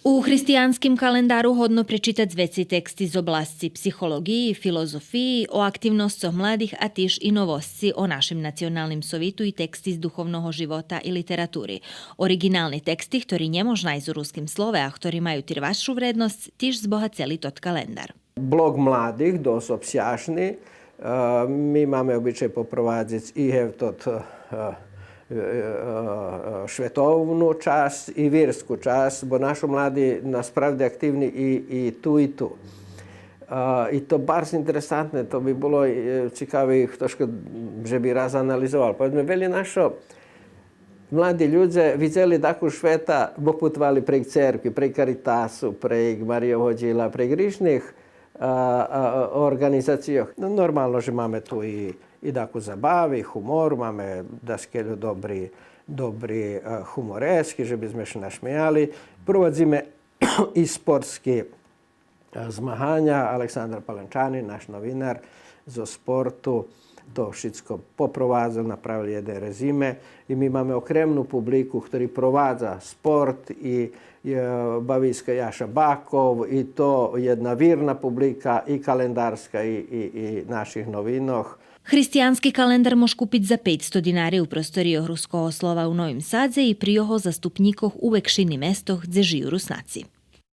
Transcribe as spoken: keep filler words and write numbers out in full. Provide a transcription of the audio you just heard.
У християнским календару годно пречитац вецей тексти з обласци психолоґиї, филозофиї, о активносцох младих, а тиж и новосци о нашим Националним совиту и тексти з духовного живота и литератури. Ориґинални тексти, хтори нє мож найсц у Руским слове, а хтори маю тирвашу вредносц, тиж збогацели тот календар. Блок младих досц обсяжни. Е, ми маме обичай попровадзиц и гевтот, е, е, е, шветовну часц и вирску часц, бо нашо млади насправди активни и, и ту и ту. Е, и то барз интересантне, то би було, е, цикаве, хтошка же би раз анализовал. Поведзме, велї нашо млади людзе видзели дакус швета, бо путовали прейґ церкви, прейґ Каритасу, прейґ Мариєвого дїла, прейґ рижних, а, а, орґанизацийох. Но, нормално же маме ту и, и даку забаву, и хумор, маме даскельо добри, добри, а, хуморески, же би зме ше нашмеяли. Провадзиме и спортски, а, змаганя. Александар Паленчанин, наш новинар зоз спорту, то шицко попровадзел, направел єден резиме. И ми маме окремну публику, хтори провадза спорт и, е, бависка Яша Баков, и то єдна вирна публика, и календарска, и, и, и наших новинох. Християнски календар мож купиц за пейцсто динари у просторийох Руского слова у Новим Садзе и при його заступнїкох у векшини местох дзе жию Руснаци.